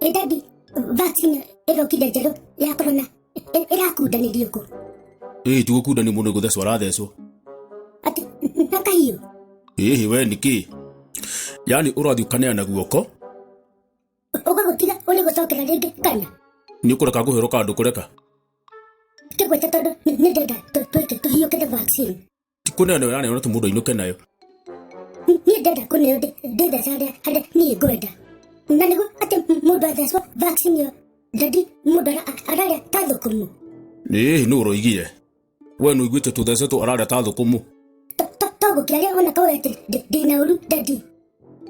Ĩ daddy, vaccine ĩrokire njerũ ya corona ĩrakundanĩrio kũ? Ĩĩ ti gũkundania mũndũ gũthecwo arathecwo. Atĩ na kahiũ? Ĩhĩ we nĩkĩ? Yaani ũrathiĩ ũkaneana guoko. Ũgagũtiga ũrĩ gũcokera rĩngĩ kana? Nĩ ũkũreka ngũhĩrwo kana ndũkũreka? Kĩgwete tondũ nĩ ndenda twĩke tũhiũkĩre vaccine. Ti kũneana ũraneana tu mũndũ ainũke nayo. Niĩ ndenda kũneo ndĩtheca harĩa harĩa niĩ ngwenda. Na nĩguo atĩ mũndũ athecwo vaccine ĩyo daddy mũndũ ararĩa ta thũkũmũ. Ĩĩ nũ ũroigire? We nĩ ũiguĩte tũthecetwo ararĩa ta thũkũmũ? To gũkĩaria ona kawe atĩ ndĩna ũru daddy.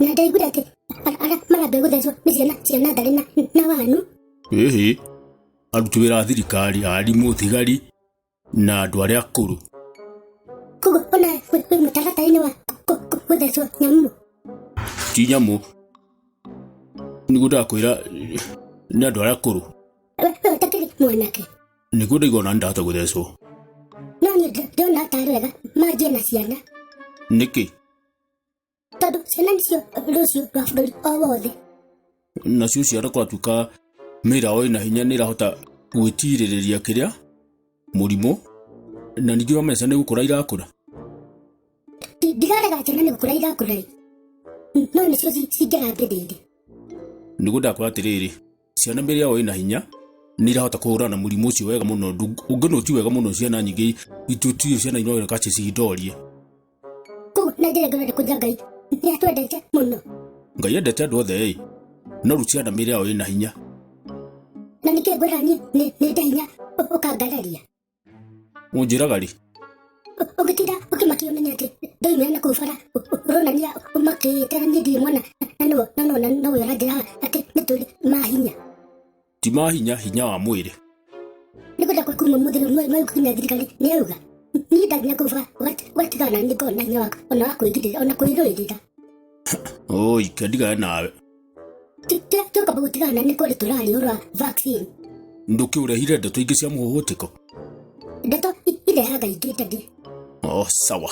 Na ndaiguire atĩ arĩa marambia gũthecwo nĩ ciana cia natharĩ na wanu. Ĩhĩ aruti wĩra a thirikari, arimũ, thigari na andũ arĩa akũrũ. Koguo ona wĩ mũtaratara-inĩ wa gũthecwo nyamũ? Ti nyamũ, nĩguo ndakwĩra nĩ andũ arĩa akũrũ. We ũtakĩrĩ mwanake? Nĩguo ndaigua ona ndahota gũthecwo. No niĩ ndĩrona tarĩ wega manjie na ciana. Nĩkĩ? Tondũ ciana nĩcio rũciũ rwa bũrũri o wothe. Nacio ciana kũratuĩka mĩĩrĩ yao ĩna hinya nĩ ĩrahota gwĩtirĩrĩria kĩrĩa mũrimũ na ningĩ wamenya ciana nĩ gũkũra irakũra. Ndirarega ciana nĩ gũkũra irakũra ĩ, no nĩcio cingĩrambĩrĩirie. Nĩguo ndakwĩra atĩrĩrĩ, ciana mĩĩrĩ yao ĩna hinya nĩ irahota kũhũrana na mũrimũ ũcio wega mũno. Ũngĩona ti wega mũno ciana nyingĩ ituĩtio ciana inoeka cicindorie. Koguo na njĩra ĩngĩ ũrenda kũnjĩra Ngai nĩ atwendete mũno. Ngai endete andũ othe ĩ, no rĩu ciana mĩĩrĩ yao ĩna hinya. Na nĩkĩ ngwĩra niĩ nĩ ndĩ hinya ũkangararia? Ũnjĩraga rĩ? Ũngĩtinda ũkĩmakio ũmenye atĩ ndoimĩra na kũu bara ũronania ũmakĩte na niĩ ndirĩ mwana na no na no na nowe ũranjĩra atĩ nĩ tũrĩ mahinya. Ti mahinya, hinya wa mwĩrĩ. Nĩngwenda kuma mũthĩ rĩu no gũkinya thirikari nĩ yauga niĩ ndakinya kũu bara ũgatigana na niĩ ngorwo na hinya ona wa kwĩgirĩrĩria ona kwĩrũĩrĩra. Oi, ke ndigane nawe. Tũkamba gũtigana na nĩ kũrĩ tũraria ũhoro wa vaccine. Ndũkĩũrehire ndeto ingĩ cia mũhũhũtĩko? Ndeto irehaga ingĩ daddy. Oh, sawa.